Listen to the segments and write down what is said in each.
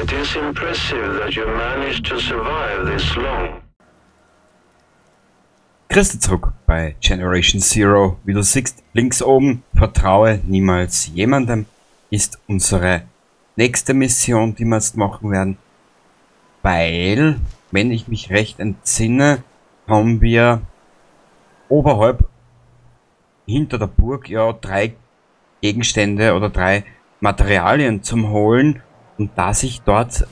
It is impressive that you managed to survive this long. Grüß dich zurück bei Generation Zero. Wie du siehst, links oben, vertraue niemals jemandem, ist unsere nächste Mission, die wir jetzt machen werden. Weil, wenn ich mich recht entsinne, haben wir oberhalb hinter der Burg ja 3 Gegenstände oder 3 Materialien zum Holen. Und da sich dort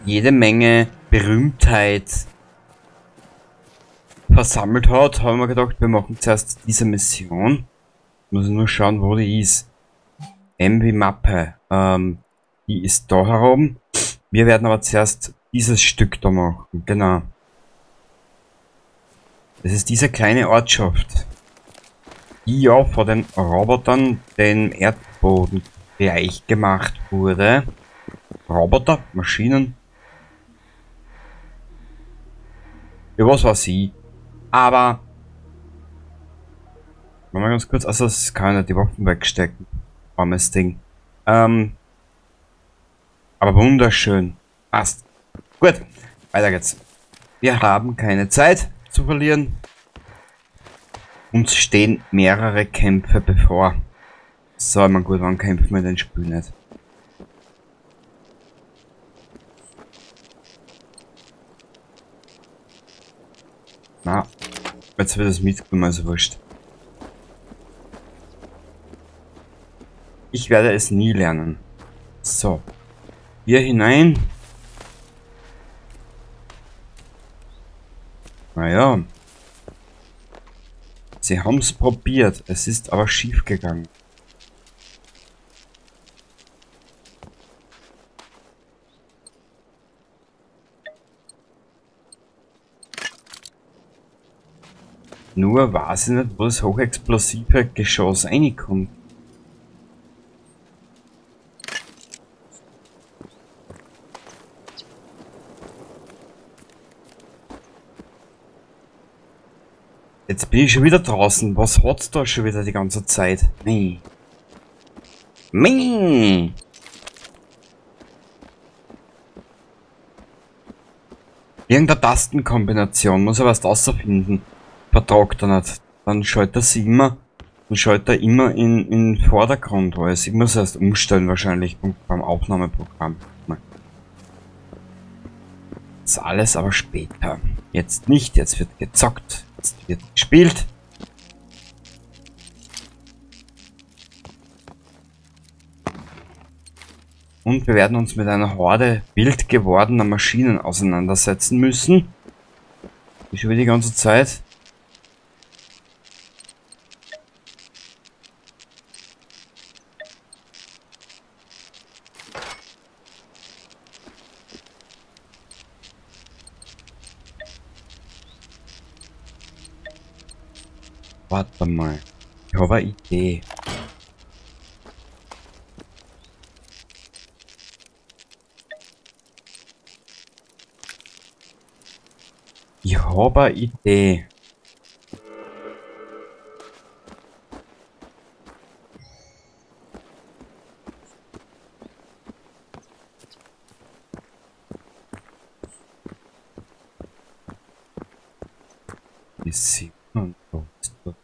jede Menge Berühmtheit versammelt hat, haben wir gedacht, wir machen zuerst diese Mission. Muss ich nur schauen, wo die ist. MW Mappe. Die ist da herum. Wir werden aber zuerst dieses Stück da machen. Genau. Das ist diese kleine Ortschaft, die ja von den Robotern den Erdboden gleich gemacht wurde. Roboter, Maschinen. Ja, was weiß ich. Aber machen wir ganz kurz, also es kann ja die Waffen wegstecken. Armes Ding. Aber wunderschön. Passt. Gut, weiter geht's. Wir haben keine Zeit zu verlieren. Uns stehen mehrere Kämpfe bevor. So, man gut, wann kämpfen wir den Spiel nicht? Na, jetzt wird das mitgenommen, also wurscht. Ich werde es nie lernen. So. Hier hinein. Naja. Sie haben's probiert. Es ist aber schief gegangen. Nur weiß ich nicht, wo das hochexplosive Geschoss reinkommt. Jetzt bin ich schon wieder draußen. Was hat's da schon wieder die ganze Zeit? Nee. Nee. Irgendeine Tastenkombination. Muss er was rausfinden. Vertragt er nicht. Dann schaltet er sie immer. Dann schaltet er immer in Vordergrund alles. Ich muss erst umstellen wahrscheinlich beim Aufnahmeprogramm. Das ist alles aber später. Jetzt nicht. Jetzt wird gezockt. Jetzt wird gespielt. Und wir werden uns mit einer Horde wild gewordener Maschinen auseinandersetzen müssen. Ich schon wieder die ganze Zeit. Warte mal, ich habe eine Idee. Ich habe eine Idee. Mission.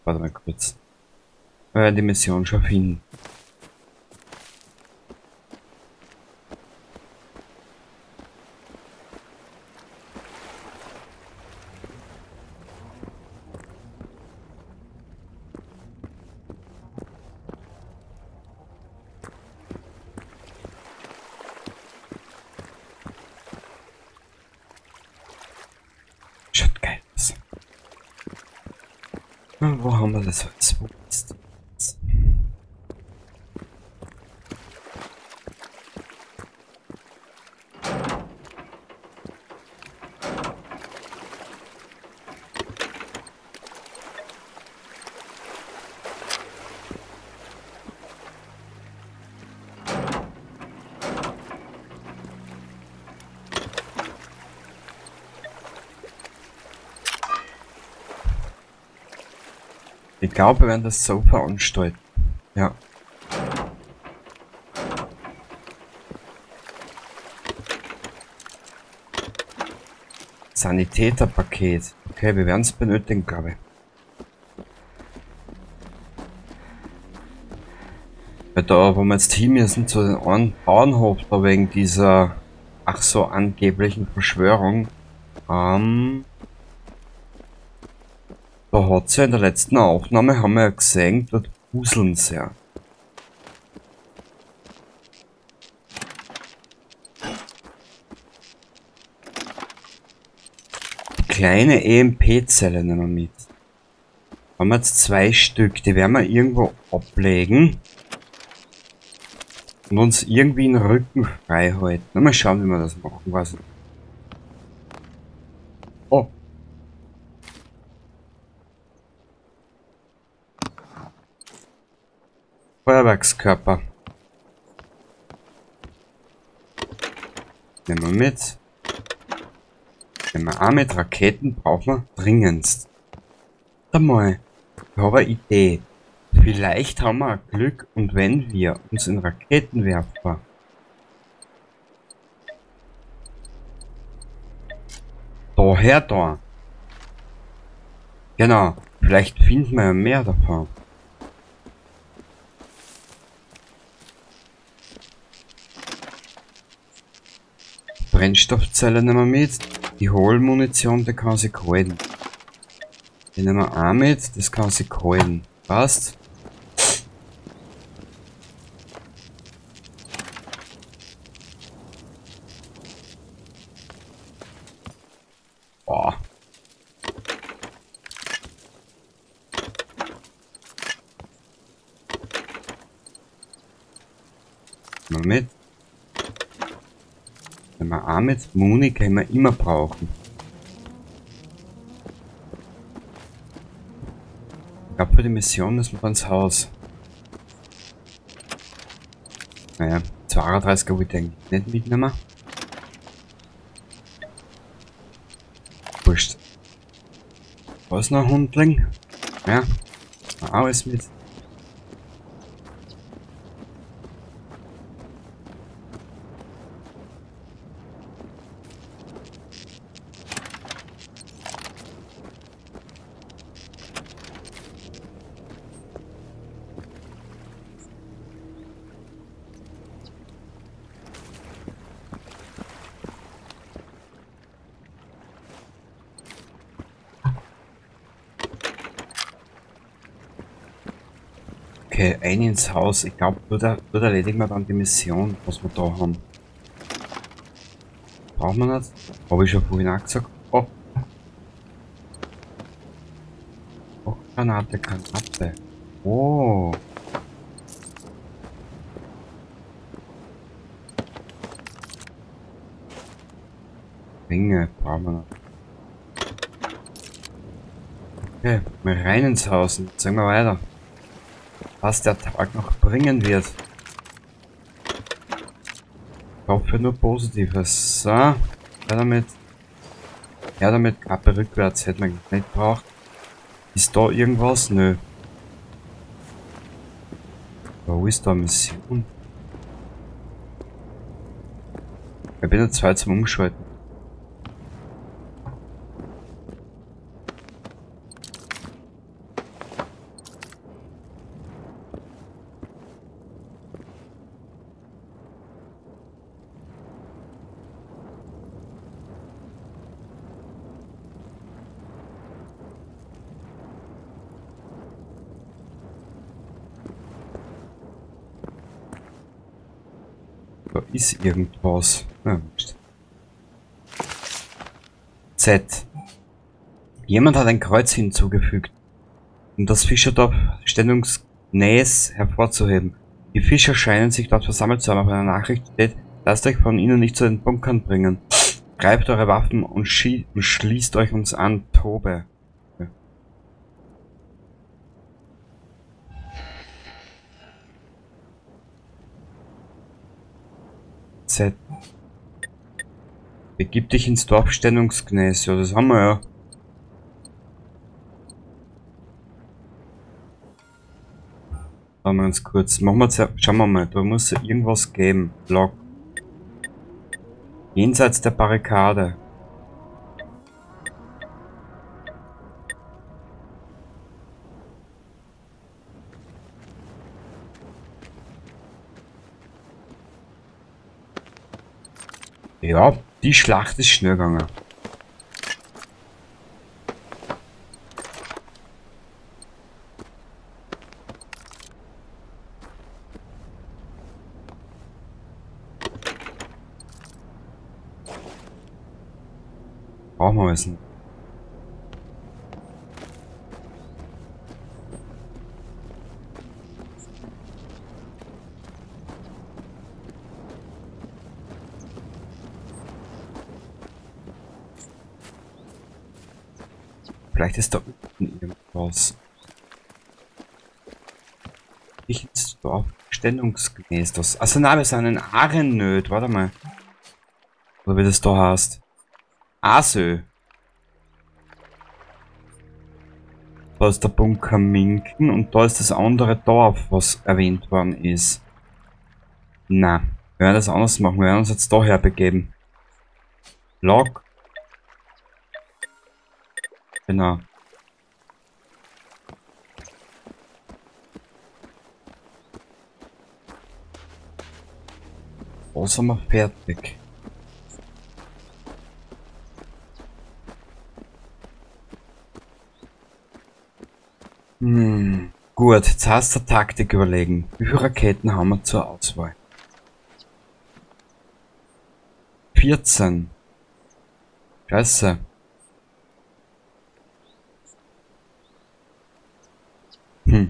Warte mal kurz. Wir werden die Mission schon finden. Schaut geil aus. Wo haben wir das jetzt? Wo ist das? Ich glaube, wir werden das so veranstalten. Ja. Sanitäterpaket. Okay, wir werden es benötigen, glaube ich. Weil da, wo wir jetzt hin müssen, zu den einen Bauernhof, da wegen dieser, ach so, angeblichen Verschwörung. Da hat's ja in der letzten Aufnahme, haben wir ja gesehen, dort wuseln sie ja. Kleine EMP-Zelle nehmen wir mit. Haben wir jetzt 2 Stück, die werden wir irgendwo ablegen. Und uns irgendwie den Rücken frei halten. Na, mal schauen, wie wir das machen. Weiß nicht. Oh. Feuerwerkskörper. Nehmen wir mit. Nehmen wir auch mit. Raketen brauchen wir dringendst. Warte mal. Ich habe eine Idee. Vielleicht haben wir auch Glück und wenn wir uns in Raketenwerfer daher da. Genau, vielleicht finden wir ja mehr davon. Brennstoffzelle nehmen wir mit. Die Hohlmunition, die kann sich halten. Die nehmen wir auch mit, das kann sich halten. Passt. Boah. Mal mit. Nehmen wir auch mit. Muni können wir immer brauchen. Ich glaube, für die Mission müssen wir ins Haus. Naja, 32er wollte ich eigentlich nicht mitnehmen. Wurscht. Da ist noch ein Hundling. Ja, alles mit. Okay, ein ins Haus. Ich glaube, dort erledigen wir dann die Mission, was wir da haben. Brauchen wir nicht? Habe ich schon vorhin auch gesagt. Oh. Oh, Granate, Granate. Oh. Ringe brauchen wir nicht. Okay, mal rein ins Haus und zeigen wir weiter, was der Tag noch bringen wird. Ich hoffe nur Positives. So, her damit. Her damit, Kappe rückwärts hätte man nicht braucht. Ist da irgendwas? Nö. Wo ist da Mission? Ich bin jetzt 2 zum Umschalten. Da ist irgendwas. Ja, Z. Jemand hat ein Kreuz hinzugefügt, um das Fischerdorf Stellungsnäs hervorzuheben. Die Fischer scheinen sich dort versammelt zu haben. Auf einer Nachricht steht, lasst euch von ihnen nicht zu den Bunkern bringen. Greift eure Waffen und schließt euch uns an, Tobe. Ja. Z. Begib dich ins Dorf Stellungsgnäs. Ja, das haben wir ja. Schauen wir uns kurz. Machen wir zuerst, schauen wir mal, da muss ja irgendwas geben. Log. Jenseits der Barrikade. Ja, die Schlacht ist schnell gegangen. Brauchen wir wissen. Vielleicht ist da unten irgendwas. Ich ins Dorf stellungsgemäß das. Also na, wir sind in Arennöd. Warte mal. Oder wie das da heißt. Asö. Da ist der Bunker Minken und da ist das andere Dorf, was erwähnt worden ist. Na, wir werden das anders machen. Wir werden uns jetzt daher begeben. Log. Genau. Da sind wir fertig. Gut, jetzt hast du Taktik überlegen. Wie viele Raketen haben wir zur Auswahl? 14. Scheiße. Wir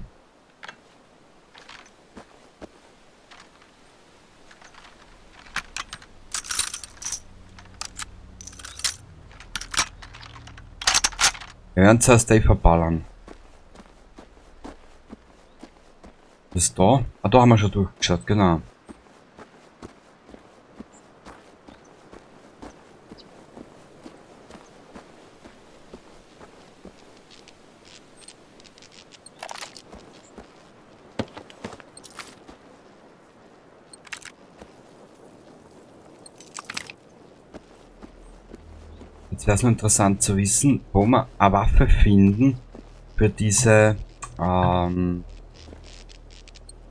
werden zuerst die verballern. Was ist da? Ah, da haben wir schon durchgeschaut, genau. Jetzt wäre es noch interessant zu wissen, wo wir eine Waffe finden für diese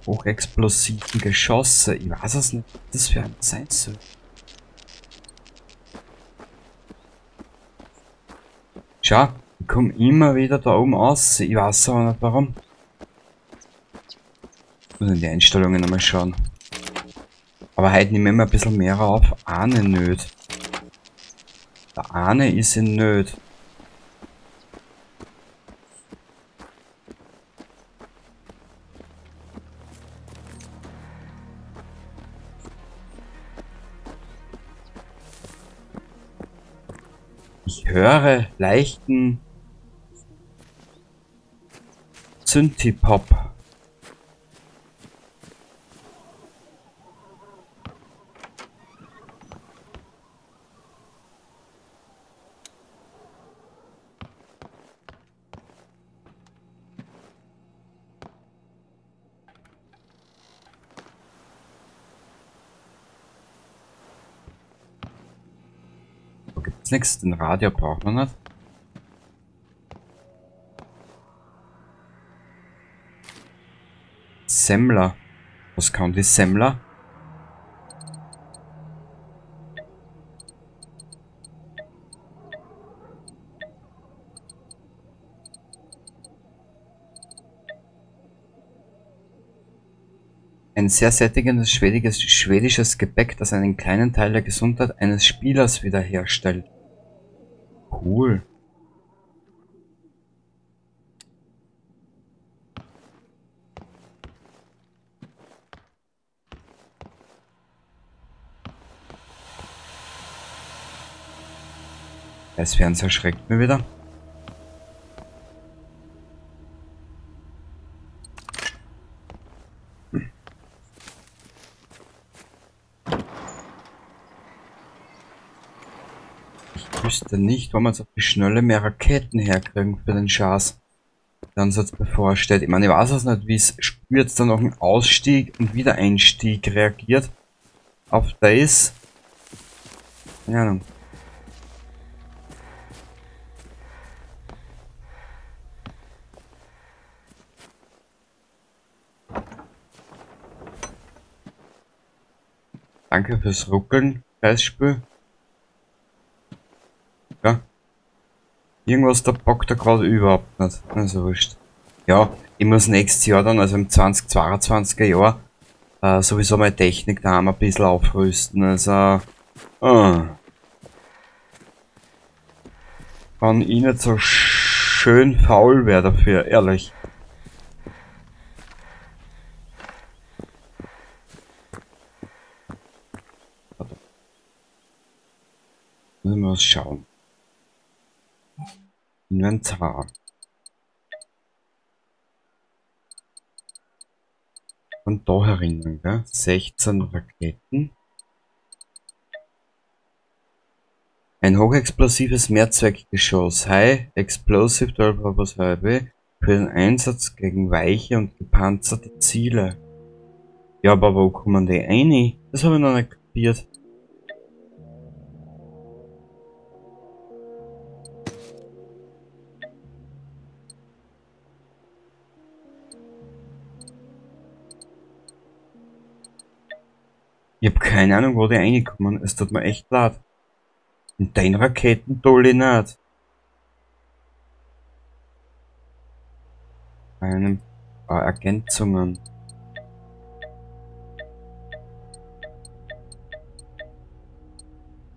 hochexplosiven Geschosse. Ich weiß es nicht, was das für ein sein soll. Schau, ich komme immer wieder da oben raus. Ich weiß aber nicht warum. Ich muss in die Einstellungen nochmal schauen. Aber heute nehme ich immer ein bisschen mehr auf. Ahne nicht. Der Ahne ist in Nöt. Ich höre leichten Synthie-Pop. Nichts, den Radio braucht man nicht. Semmler. Was kann die Semmler? Ein sehr sättigendes schwedisches Gebäck, das einen kleinen Teil der Gesundheit eines Spielers wiederherstellt. Cool. Das Fernseher schreckt mir wieder. Ich wüsste nicht, wo wir jetzt auf die Schnelle mehr Raketen herkriegen für den Schatz, der uns jetzt bevorsteht. Ich meine, ich weiß es nicht, wie es Spiel jetzt dann noch ein Ausstieg und Wiedereinstieg reagiert auf das. Keine Ahnung. Danke fürs Ruckeln, Scheißspiel. Irgendwas da packt er gerade überhaupt nicht. Also wurscht. Ja, ich muss nächstes Jahr dann, also im 2022er Jahr, sowieso meine Technik daheim ein bisschen aufrüsten. Also, wenn ich nicht so schön faul wäre dafür, ehrlich. Warte. Müssen wir was schauen. Inventar. Von da herinnen, gell? 16 Raketen. Ein hochexplosives Mehrzweckgeschoss. High Explosive 12 HB für den Einsatz gegen weiche und gepanzerte Ziele. Ja, aber wo kommen die rein? Das habe ich noch nicht kapiert. Ich hab keine Ahnung, wo die reinkommen. Es tut mir echt leid. Und dein Raketentolli nicht. Einen paar Ergänzungen.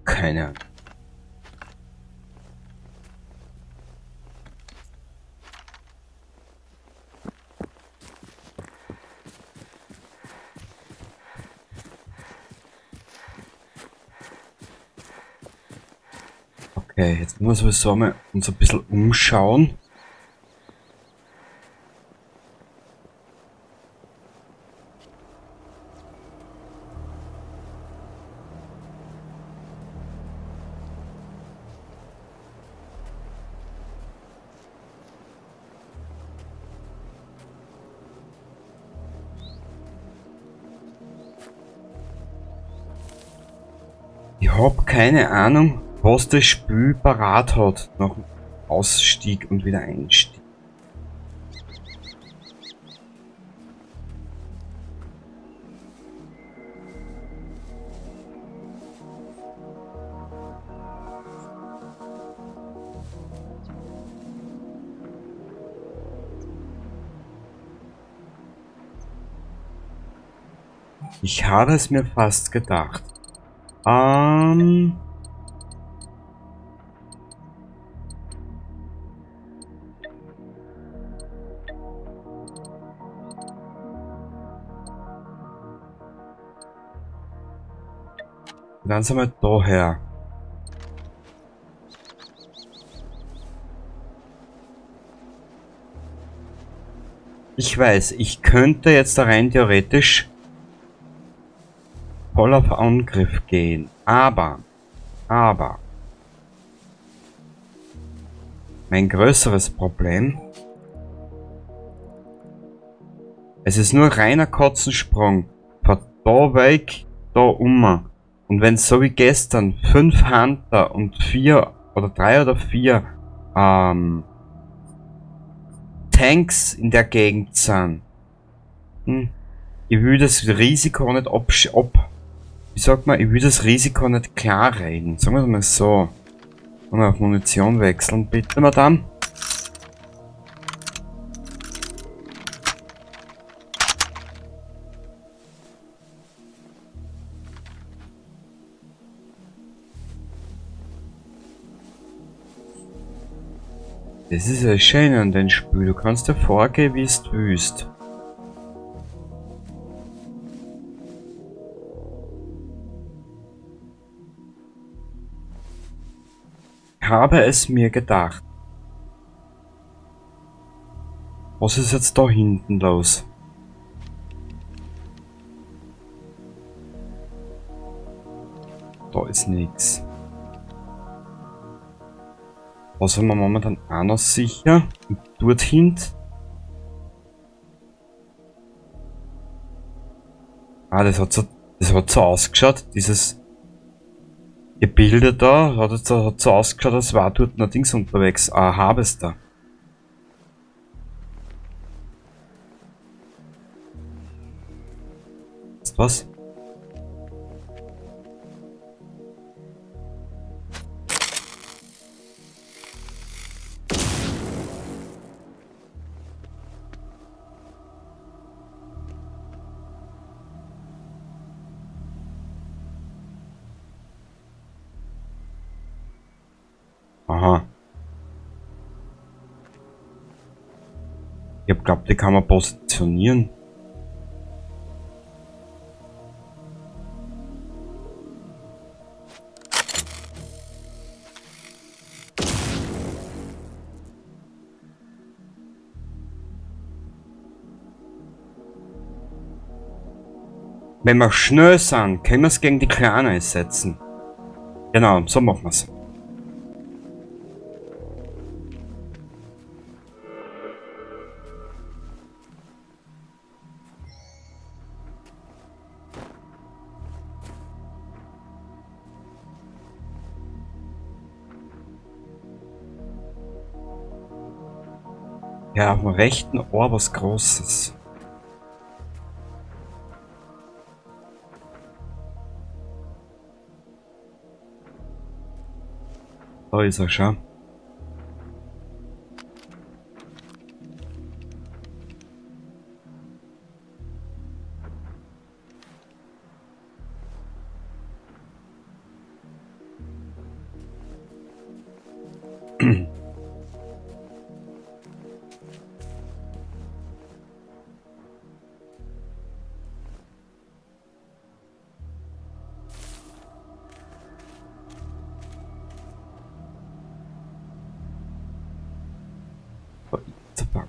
Keine Ahnung. Okay, jetzt müssen wir sowieso mal uns ein bisschen umschauen. Ich hab keine Ahnung, was das Spiel parat hat nach dem Ausstieg und wieder Einstieg. Ich habe es mir fast gedacht. Dann sind wir daher. Ich weiß, ich könnte jetzt da rein theoretisch voll auf Angriff gehen, aber mein größeres Problem, es ist nur reiner Katzensprung von da weg, da um. Und wenn so wie gestern 5 Hunter und 4 oder 3 oder 4 Tanks in der Gegend sind, ich will das Risiko nicht wie sagt man, ich will das Risiko nicht klar reden. Sagen wir es mal so. Mal auf Munition wechseln, bitte, Madame. Das ist ja schön an dem Spiel. Du kannst ja vorgehen, wie es du willst. Ich habe es mir gedacht. Was ist jetzt da hinten los? Da ist nichts. Was haben wir momentan auch noch sicher? Und dort hinten. Ah, das hat so ausgeschaut, dieses Gebilde da, hat so ausgeschaut, als war dort noch Dings unterwegs. Ah, Harvester. Ist was? Ich hab glaubt, die kann man positionieren. Wenn wir schnell sind, können wir es gegen die Kleinen einsetzen. Genau, so machen wir's. Ja, auf dem rechten Ohr was Großes. Da ist er schon.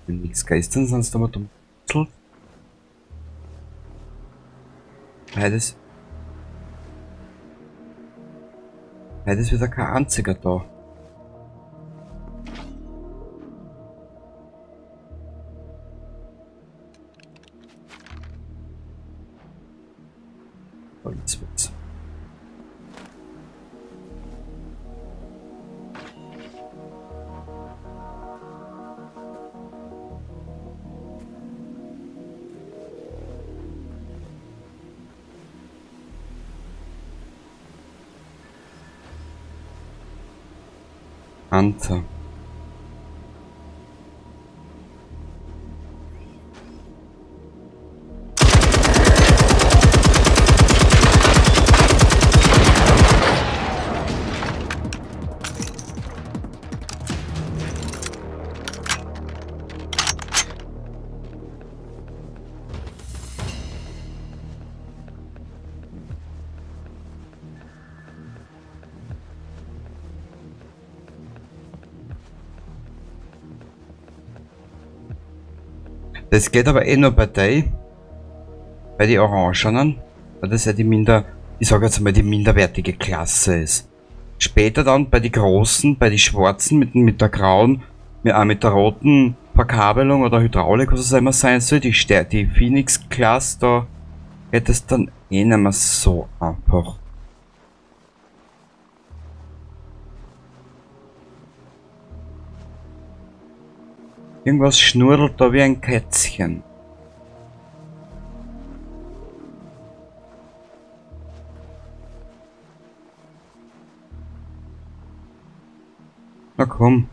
Nichts gestern, sonst aber dumm. Beides. Beides wieder kein einziger da. Oh, jetzt wird's. Hunter. Das geht aber eh nur bei die Orangenen, weil das ja die minder, ich sag jetzt mal, die minderwertige Klasse ist. Später dann bei die Großen, bei die Schwarzen mit der grauen, mit der roten Verkabelung oder Hydraulik, was es immer sein soll, die Phoenix-Klasse, da geht es dann eh nicht mehr so einfach. Irgendwas schnurrt da wie ein Kätzchen. Na komm.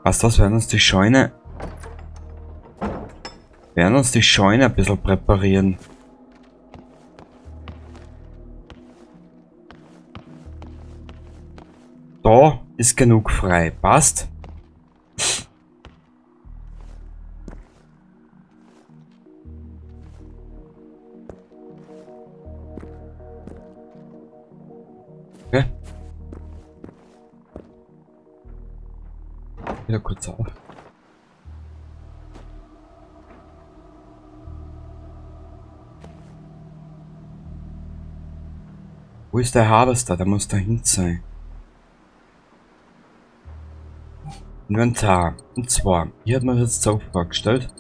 Was das? Werden uns die Scheune. Werden uns die Scheune ein bisschen präparieren. Da ist genug frei. Passt. Okay. Wieder kurz auf. Wo ist der Harvester? Der muss dahin sein. Inventar. Und zwar, hier hat man jetzt so vorgestellt.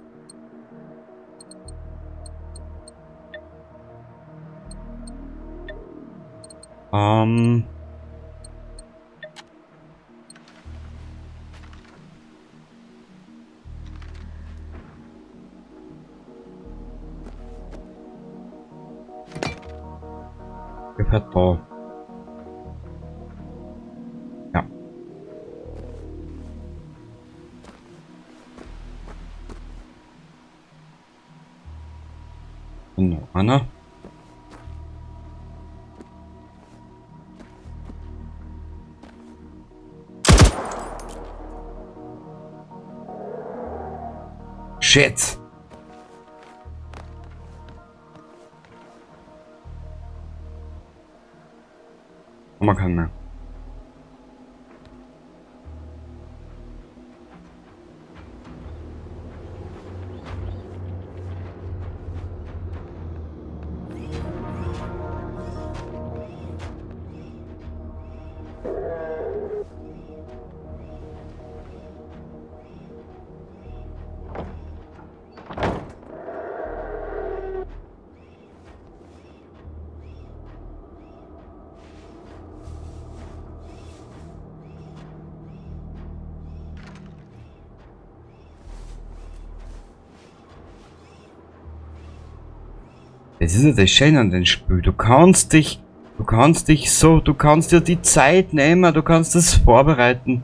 ungefähr da. Ja. Und noch einer. Shit. Man kann mehr. Das ist ja das Schöne an dem Spiel. Du kannst dich du kannst dir die Zeit nehmen, du kannst das vorbereiten.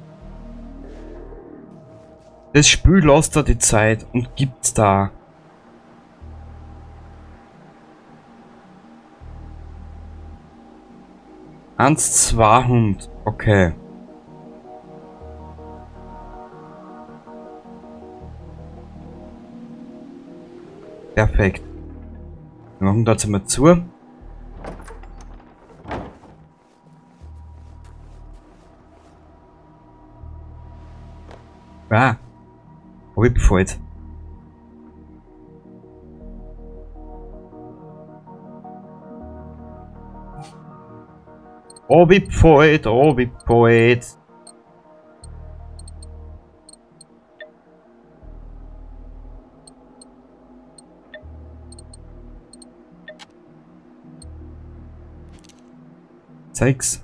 Das Spiel lässt dir die Zeit und gibt's da. Eins, 200, okay. Perfekt. Wir machen dazu mal zu. Ah, hab ich gefällt. Hab ich gefällt, hab ich gefällt. Sechs.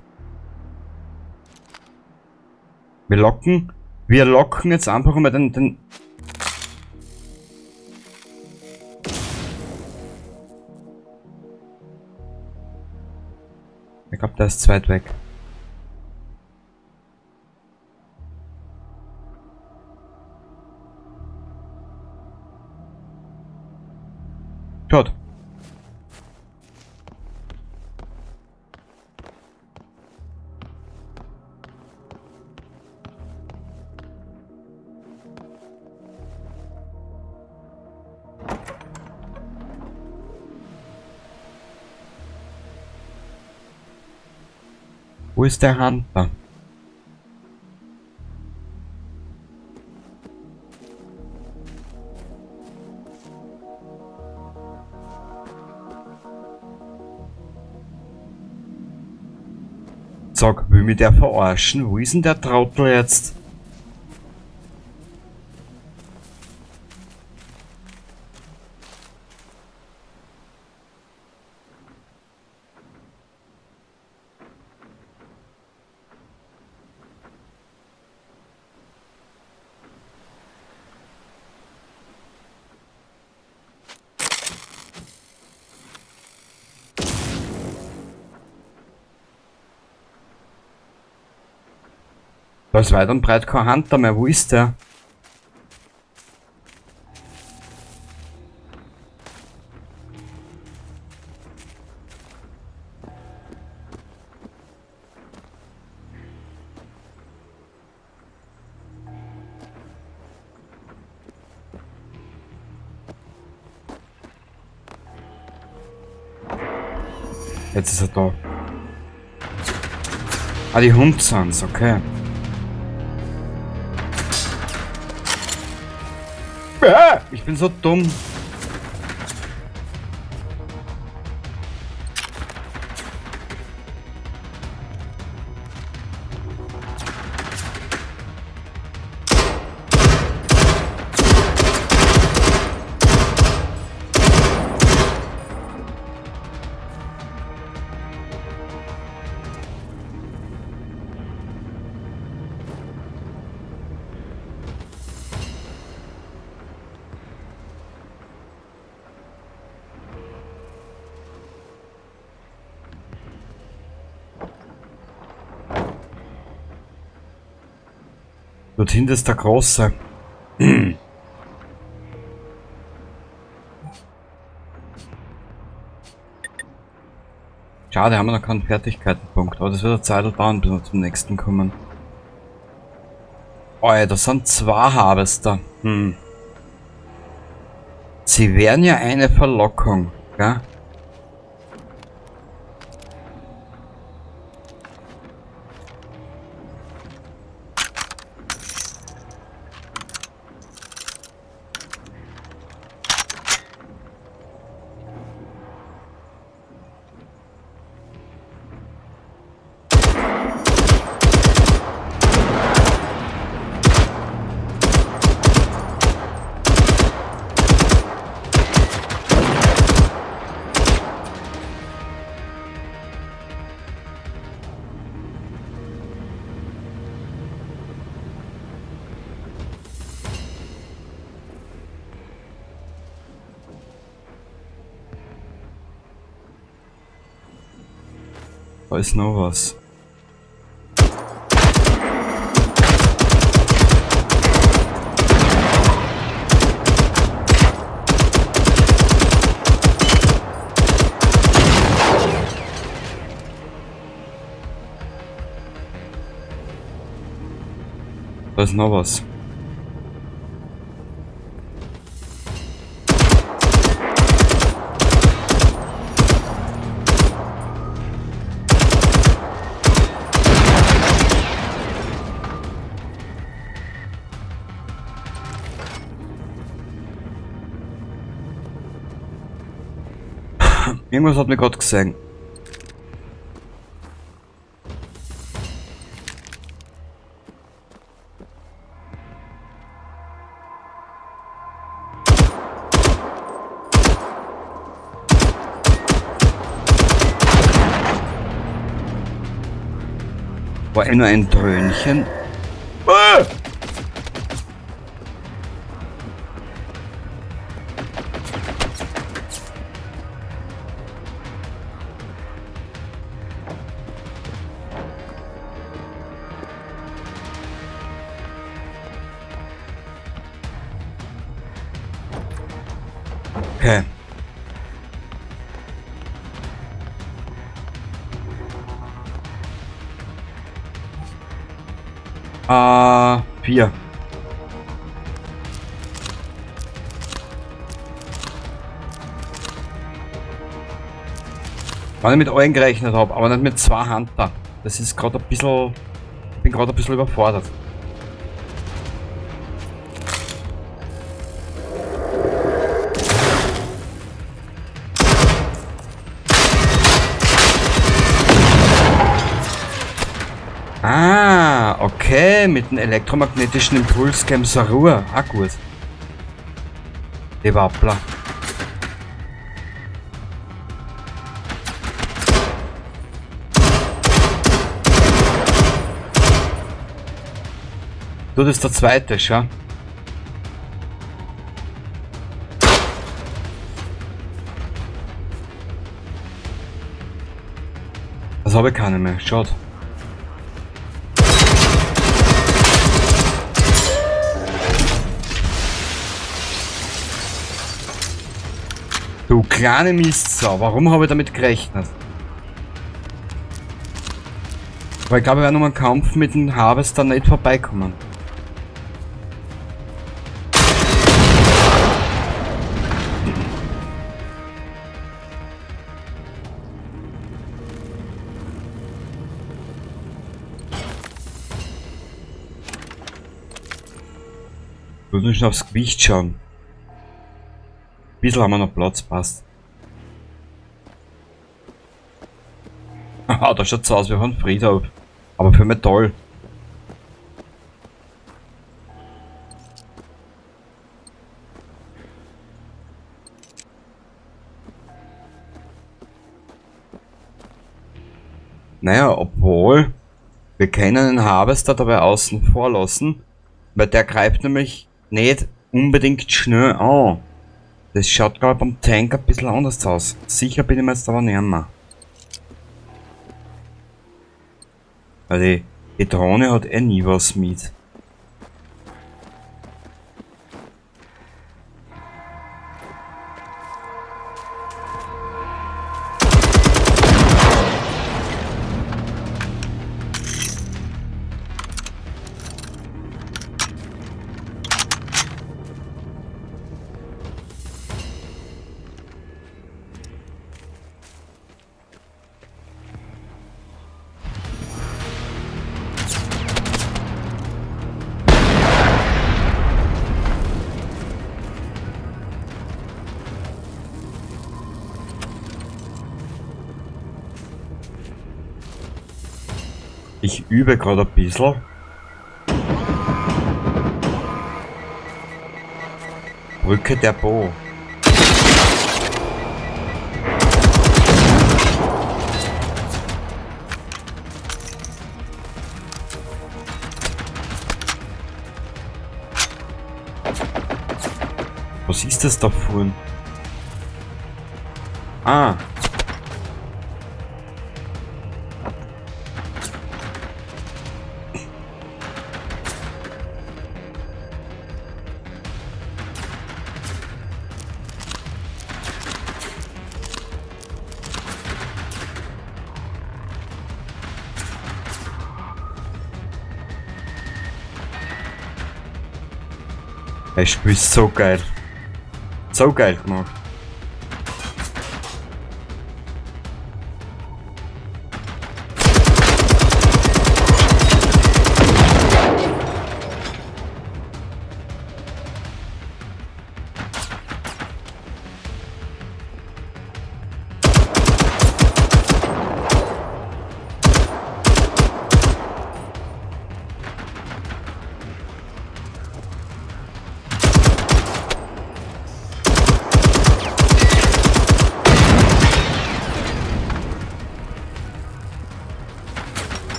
Wir locken jetzt einfach mal den Ich glaube, der ist zu weit weg. Tot. Wo ist der Hunter? Sag, will mich der verarschen? Wo ist denn der Trottel jetzt? Da ist weit und breit kein Hunter mehr. Wo ist der? Jetzt ist er da. Ah, die Hunde sind's, okay. Ich bin so dumm. Dort hinten ist der Große. Schade, haben wir noch keinen Fertigkeitenpunkt. Aber das wird eine Zeit dauern, bis wir zum nächsten kommen. Oh ja, das sind zwei Harvester. Hm. Sie wären ja eine Verlockung, gell? Da ist noch was. Da ist noch was. Irgendwas hat mich gerade gesehen. War eh nur ein Dröhnchen. Ah! Okay. Vier. Wenn ich mit allen gerechnet habe, aber nicht mit zwei Hunter. Das ist gerade ein bisschen. Ich bin gerade ein bisschen überfordert. Ah, okay, mit dem elektromagnetischen Impuls käme zur Ruhe. Ah, gut. Die Wappler. Du, das ist der zweite, schau. Das habe ich keine mehr, schaut. Du kleine Mistsau, warum habe ich damit gerechnet? Weil ich glaube, wir werden um einen Kampf mit dem Harvester nicht vorbeikommen. Ich würde schon aufs Gewicht schauen. Ein bisschen haben wir noch Platz, passt. Haha, das schaut so aus wie von Friedhof. Aber für Metall. Naja, obwohl, wir können den Harvester dabei außen vor lassen, weil der greift nämlich nicht unbedingt schnell an. Das schaut, glaube ich, beim Tank ein bisschen anders aus. Sicher bin ich mir jetzt aber nicht mehr. Weil die Drohne hat eh nie was mit. Ich übe gerade ein bisschen. Brücke der Bo. Was ist das da vorne? Ah. Das Spiel ist so geil. So geil gemacht.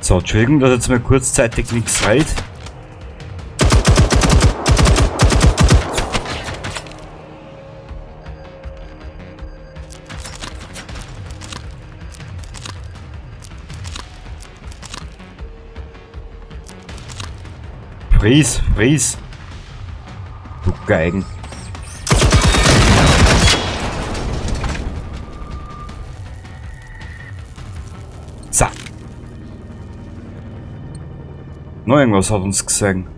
So, Entschuldigung, dass jetzt mal kurzzeitig nichts reit. Fries, fries. Du Geigen. So. Noch irgendwas hat uns gesehen.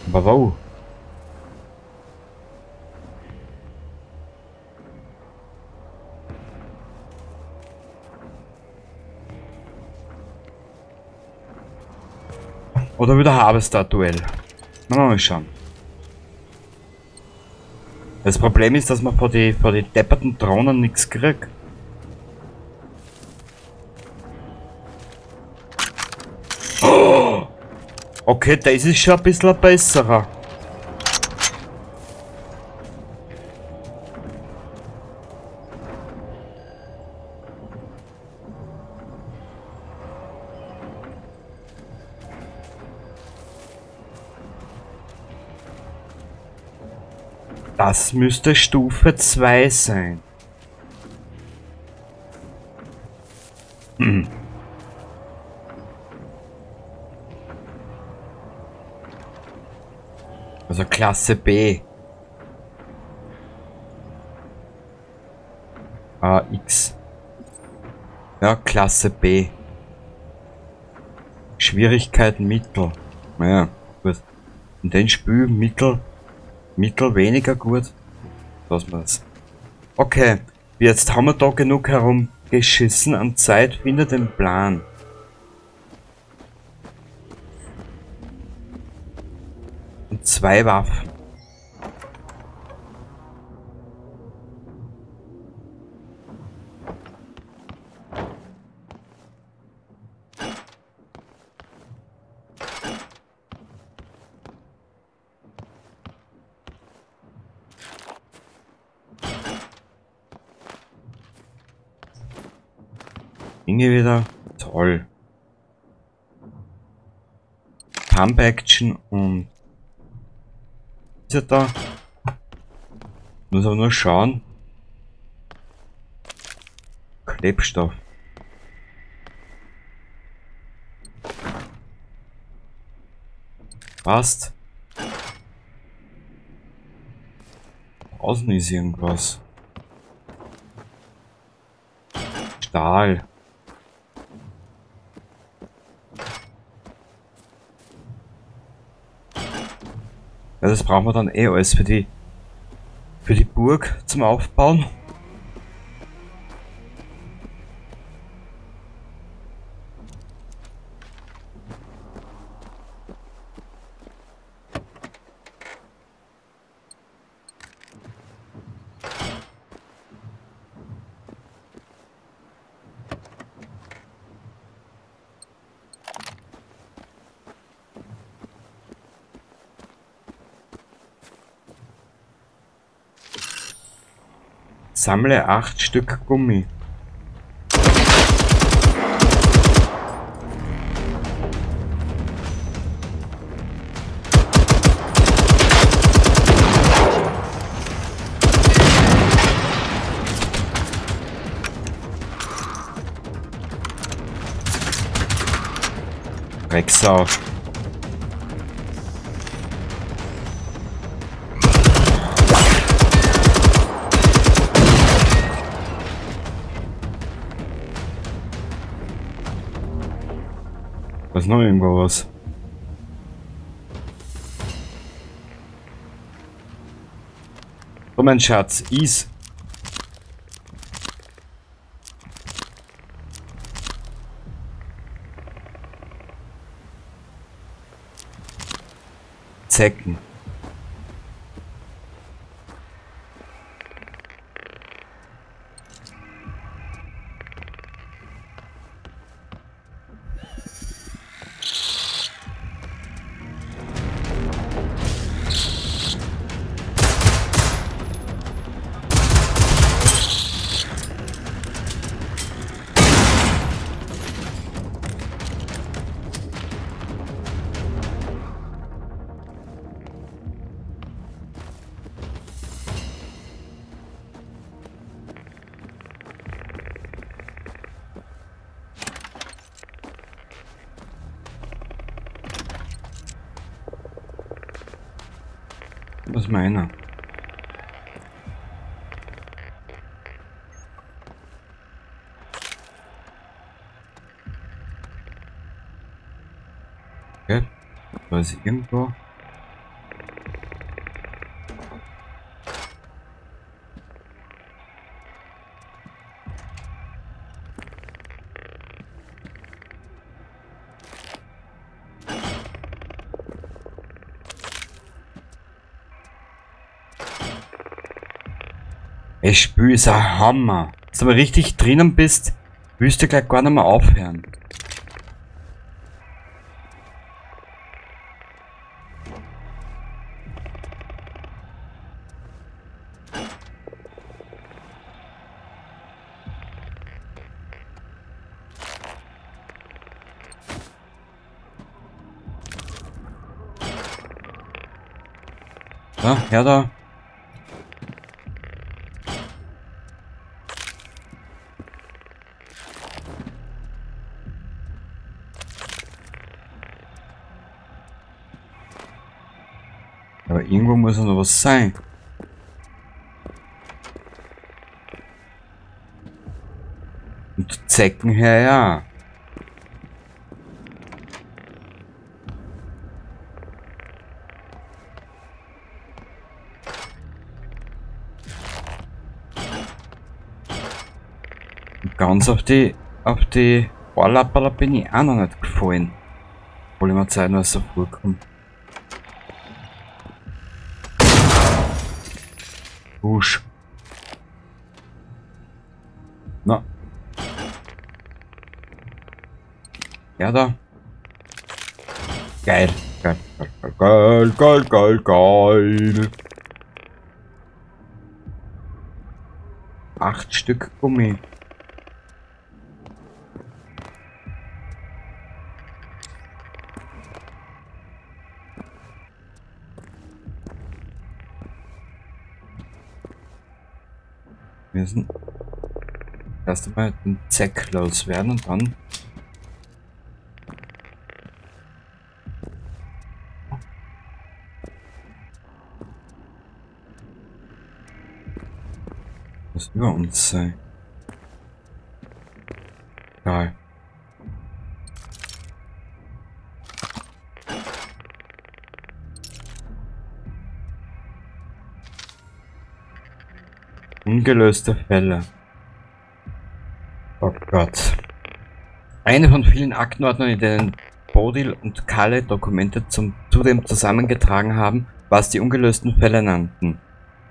Aber wow. Oder wieder Harvester-Duell. Mal schauen. Das Problem ist, dass man vor die depperten Drohnen nichts kriegt. Oh! Okay, das ist schon ein bisschen ein besserer. Das müsste Stufe 2 sein. Hm. Also Klasse B. A, X. Ja, Klasse B. Schwierigkeit mittel. Naja, gut. In den Spiel mittel. Mittel weniger gut. Lassen wir das. Okay, jetzt haben wir da genug herumgeschissen an Zeit. Finde den Plan. Und 2 Waffen. Dinge wieder. Toll. Pump Action und ist er da? Muss aber nur schauen. Klebstoff. Passt. Draußen ist irgendwas. Stahl. Ja, das brauchen wir dann eh alles für die Burg zum Aufbauen. Sammle 8 Stück Gummi. Drecksau. Da ist noch irgendwo was. So, mein Schatz, iss. Zecken. Was meiner? Okay, da ist irgendwo. Das Spiel ist ein Hammer. Wenn du aber richtig drinnen bist, willst du gleich gar nicht mehr aufhören. So, her da. Aber irgendwo muss ja noch was sein. Und Zecken her, ja. Und ganz auf die Ohrlapperl bin ich auch noch nicht gefallen. Obwohl ich mir Zeit noch so vorkomme. Busch. Na. Ja, da. Geil. Geil, geil, geil, geil, geil. 8 Stück Gummi. Wir müssen erst einmal den Zeck loswerden und dann muss über uns sein. Geil. Ungelöste Fälle. Oh Gott. Eine von vielen Aktenordnern, in denen Bodil und Kalle Dokumente zudem zusammengetragen haben, was die ungelösten Fälle nannten.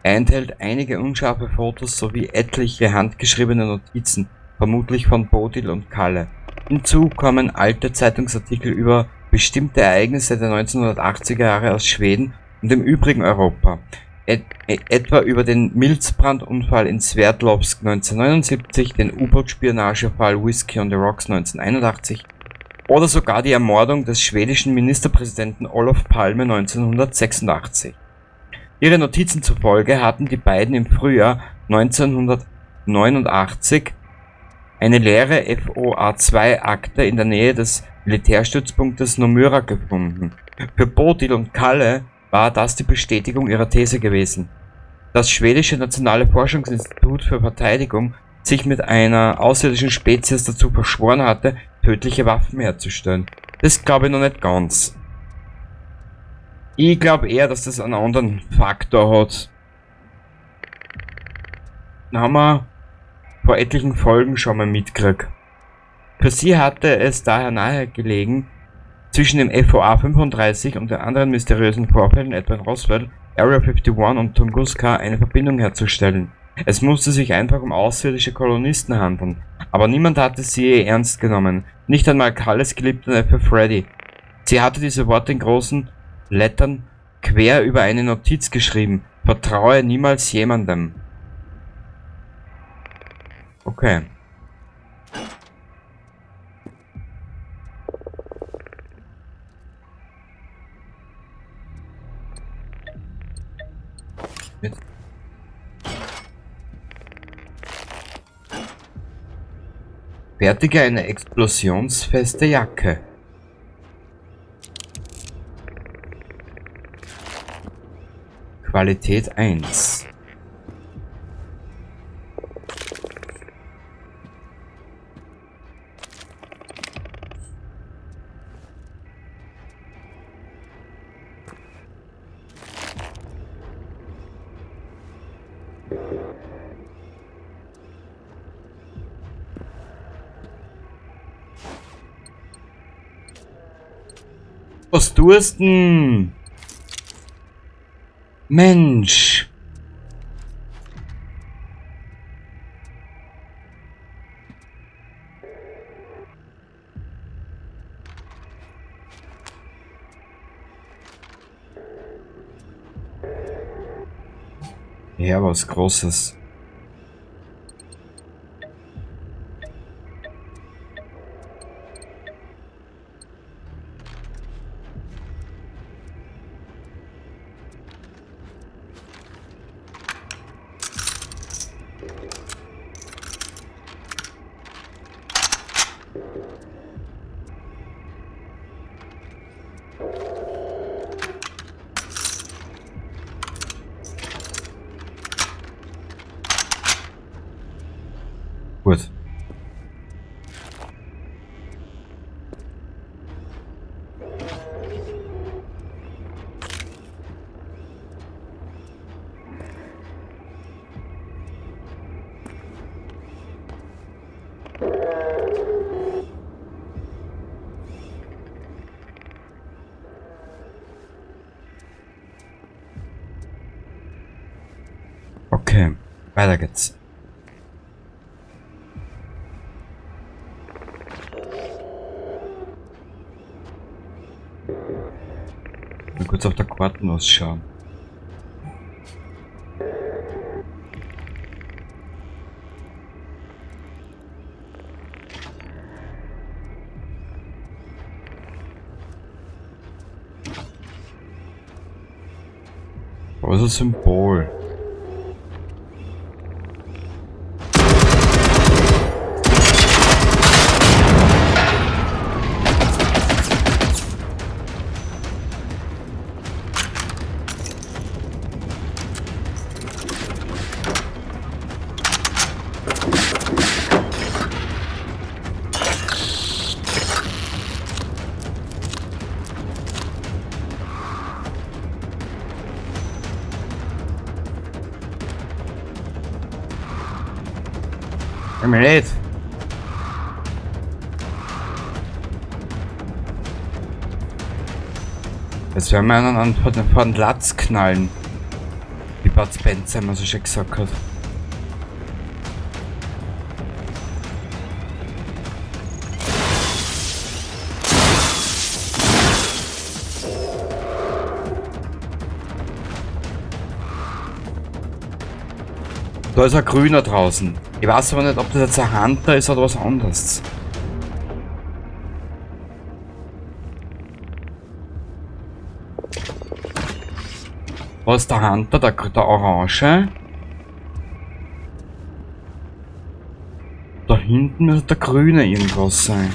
Er enthält einige unscharfe Fotos sowie etliche handgeschriebene Notizen, vermutlich von Bodil und Kalle. Hinzu kommen alte Zeitungsartikel über bestimmte Ereignisse der 1980er Jahre aus Schweden und dem übrigen Europa. Etwa über den Milzbrandunfall in Sverdlovsk 1979, den U-Boot-Spionagefall Whiskey on the Rocks 1981 oder sogar die Ermordung des schwedischen Ministerpräsidenten Olof Palme 1986. Ihre Notizen zufolge hatten die beiden im Frühjahr 1989 eine leere FOA-2-Akte in der Nähe des Militärstützpunktes Nomyra gefunden. Für Bodil und Kalle war das die Bestätigung ihrer These gewesen. Das schwedische Nationale Forschungsinstitut für Verteidigung sich mit einer außerirdischen Spezies dazu verschworen hatte, tödliche Waffen herzustellen. Das glaube ich noch nicht ganz. Ich glaube eher, dass das einen anderen Faktor hat. Den haben wir vor etlichen Folgen schon mal mitgekriegt. Für sie hatte es daher nahegelegen, zwischen dem FOA 35 und den anderen mysteriösen Vorfällen, etwa in Roswell, Area 51 und Tunguska, eine Verbindung herzustellen. Es musste sich einfach um außerirdische Kolonisten handeln, aber niemand hatte sie je ernst genommen, nicht einmal Kalles geliebter Neffe Freddy. Sie hatte diese Worte in großen Lettern quer über eine Notiz geschrieben: Vertraue niemals jemandem. Okay. Jetzt. Fertige eine explosionsfeste Jacke. Qualität 1. Was tust denn? Mensch. Ja, was Großes. Gut. Okay, weiter geht's. Mal kurz auf der Karte ausschauen. Was ist das Symbol? Nicht. Jetzt werden wir einen an vor den Latz knallen. Wie Bud Spencer immer so schön gesagt hat. Da ist ein Grüner draußen. Ich weiß aber nicht, ob das jetzt ein Hunter ist oder was anderes. Was ist der Hunter? Der Orange. Da hinten müsste der Grüne irgendwas sein.